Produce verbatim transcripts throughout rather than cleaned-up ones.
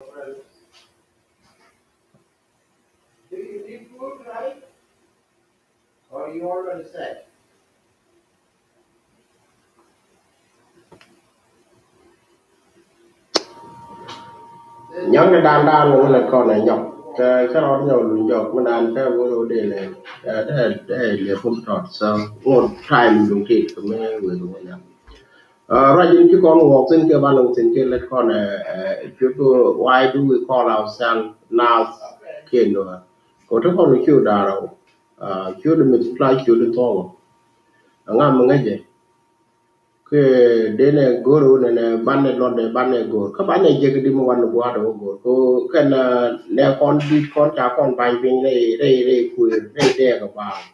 Do you need food, right? Or you already set? Nyɔk ni dan dan ni wunɛ kɔn ɛ nyɔk. Tɛ kɛ rɔɔd nyɔk lu jɔk mi dan tɛ wunɛ wunɛ dee lɛ. Tɛ tɛ lɛ pun tɔt so ŋot time lu tit kɛ mi wunɛ wunɛ. Ruac in ci kɔn wɔɔk thin kɛ ban in thin kɛ lät kɔn ɛ cuɛ kɛ why do we call ourselves Naath kiɛ Nuäär? Kɛ wä te kɔn ciö da̱rä wä ciö di mith pla ciö di thɔɔk wä. Aŋa mi ŋäcɛ kɛ denɛ go̱r wä nɛnɛ banɛ lɔtdɛ banɛ go̱r kä banɛ jek di mi wan ni gua̱a̱r wä go̱r kɛ kɛn nɛ kɔn dit kɔn ca kɔn ba̱ny piny rɛy rɛy rɛy kuëër rɛy dɛɛk ɛ ba̱a̱r.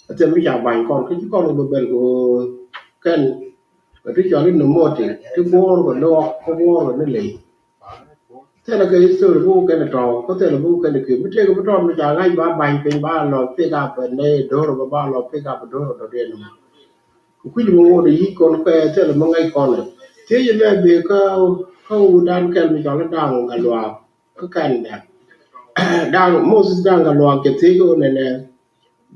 Kä thil mi ca ba̱ny kɔn kä ci kɔn kɛ bɛ bɛl kɛ kɛn kɛ ti cɔl in ni moti ti buɔɔr kɛ ni ɣɔk kä buɔɔr kɛ ni ley. Thilɛ kɛ history bi wä kɛn tɔ̱ kä thilɛ bi wä kɛn kɛ mi tëëk bi tɔ̱ mi ca ŋa̱c ba ba̱ny piny ba lɔ pick up ni do̱r ba ba lɔ pick up do̱r tɔ̱ diɛn. Kɛ kui̱c mi ŋot yic kɔn kɛ thilɛ mi ŋa̱c kɔn. Thiec mɛ bi kä kä wut dan kɛl mi cɔl in da̱ŋ ŋa luaak. Kä kɛn dɛ da̱ŋ Moses da̱ŋ kɛ luaak cɛ thiec ɣöö nɛnɛ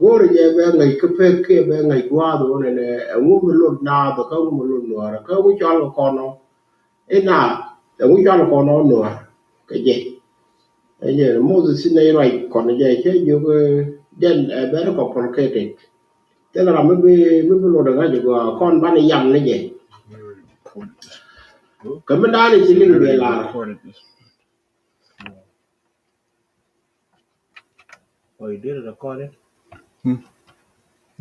go̱o̱rɛ jɛ bɛ ŋäc kä pek kiɛ bɛ ŋäc gua̱a̱th ɣöö nɛnɛ ɛŋu mi lot naath kä ɛŋu mi lot nuäärä kä ɛŋu cɔal kɛ kɔn ɔ. Ina ɛŋu cɔal kɛ kɔn ɔ nuäärä kɛ jɛ. Ɛ jɛ Moses ci nɛy ruac kɔn jɛ cɛ jiök jɛn ɛ very complicated. Thilɛ ram mi bi mi bi lot ɛ ŋa̱c ɛ gɔaa kɔn banɛ yam ni jɛ. Kɛ mi da̱a̱n i̱ ci liŋ bɛ lar. Oh, you did it, recorded? Hmm.